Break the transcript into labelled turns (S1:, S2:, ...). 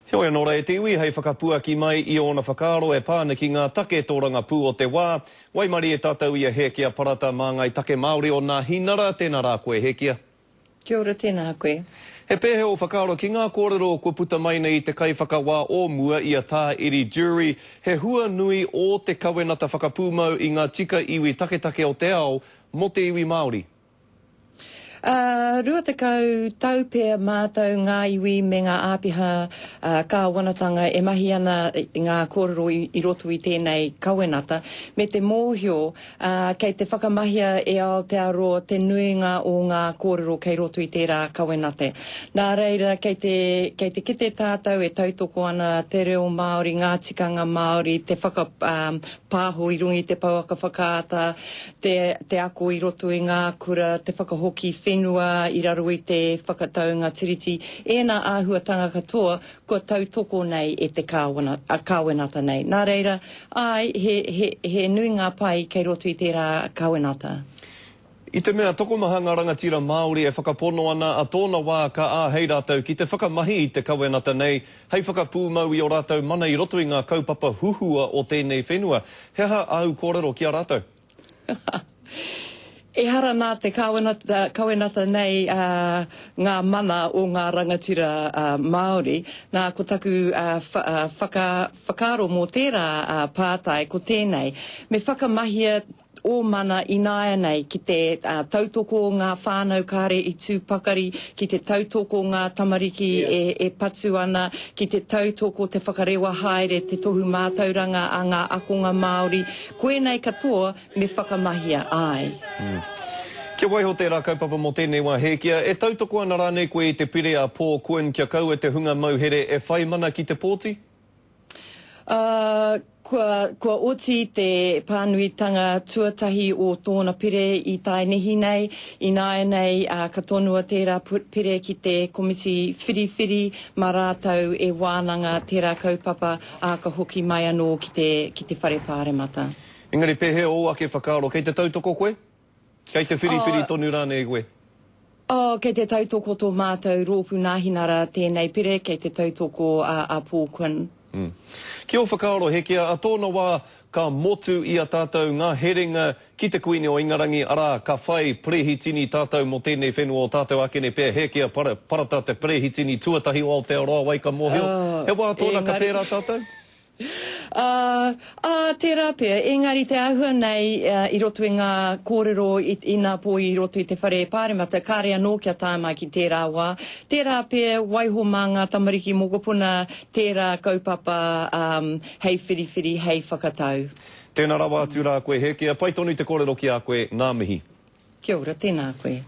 S1: Heoi anō rā e te iwi, hei whakapuaki mai i ōna whakaaro e pā ana ki ngā take tōrangapū o te wā, waimarie tātou i a Hēkia Parata māngai take Māori o Nāhinara, tēnā rā koe Hēkia.
S2: Kia ora, tēnā koe.
S1: He pēhea ō whakaaro ki ngā kōrero kua puta mai nei i te kaiwhakawā o mua i a Tā Iri Jury, he hua nui ō te kawenata whakapūmau i ngā tika iwi taketake o te ao mō te iwi Māori?
S2: Ā, 20 tau pea mātou ngā iwi me ngā āpiha kāwanatanga e mahi ana ngā kōrero i roto i tēnei kawenata, me te mōhio, ā, kei te whakamahia e Aotearoa te nuinga o ngā kōrero kei roto i tērā kawenate. Nā reira, kei te, kei te kite tātou e tautoko ana te reo Māori, ngā tikanga Māori, te whaka, pāho i runga i te pouaka whakaata, te, te ako i roto i ngā kura, te whakahoki whenua i raro i te whakataunga Tiriti, ēnā āhuatanga katoa kua tautoko nei e te kāwana, a, kawenata nei. Nā reira, āe, he, he, he nui ngā pai kei roto i tērā kawenata.
S1: I te mea tokomaha ngā rangatira Māori e whakapono ana a tōna wā ka āhei rātou ki te whakamahi i te kawenata nei hei whakapūmau i ō rātou mana i roto i ngā kaupapa huhua o tēnei whenua. He aha āu kōrero ki a rātou?
S2: Ehara nā te kāwanata, kawenata nei ngā mana o ngā rangatira Māori. Nā, ko taku whaka, whakaaro mō tērā pātai ko tēnei, me whakamahia ō mana ināianei ki te tautoko ngā whānau kāre i tū pakari, ki te tautoko ngā tamariki e patu ana, ki te tautoko te whakarewa haere te tohu mātauranga a ngā akonga Māori. Koinei katoa me whakamahia, āe.
S1: Kia waiho tērā kaupapa mō tēnei wā Hēkia, e tautoko ana rānei koe i te pire a Paul Quinn kia kaua te hunga mauhere e whai mana ki te pōti?
S2: Ā, kua, kua oti te pānuitanga tuatahi o tōna pere i taenihi nei. Ināianei, ā, ka tonoa tērā pere ki te komiti whiriwhiri mā rātou e wānanga tērā kaupapa, ā, ka hoki mai anō ki te, ki te Whare Pāremata.
S1: Engari pēhea ō ake whakaaro, kei te tautoko koe? Kei te whiriwhiri tonu rānei koe?
S2: Oh, kei te tautoko tō mātou rōpū Nāhinara tēnei pere, kei te tautoko a, a Paul Quinn.
S1: Mm. Ki ō whakaaro, Hekia, a tōna wā ka motu i a tātou ngā herenga ki te Kuini o Ingarangi, arā, ka whai perehitini tātou mō tēnei whenua o tātou akene pea, Hekia Parata te perehitini tuatahi o Aotearoa, wai ka mōhio, he wā tōna ka pērā tātou?
S2: Ā, ā, tērā pea, engari te āhua nei i roto i ngā kōrero i, inapō i roto i te whare pāremata, kāre anō kia tae mai ki tērā wā. Tērā pea, waiho mā ngā tamariki mokopuna tērā kaupapa, ā, hei whiriwhiri, hei whakatau.
S1: Tēnā rawa atu rā koe Hēkia, pai tonu te kōrero ki a koe, ngā mihi.
S2: Kia ora, tēnā koe.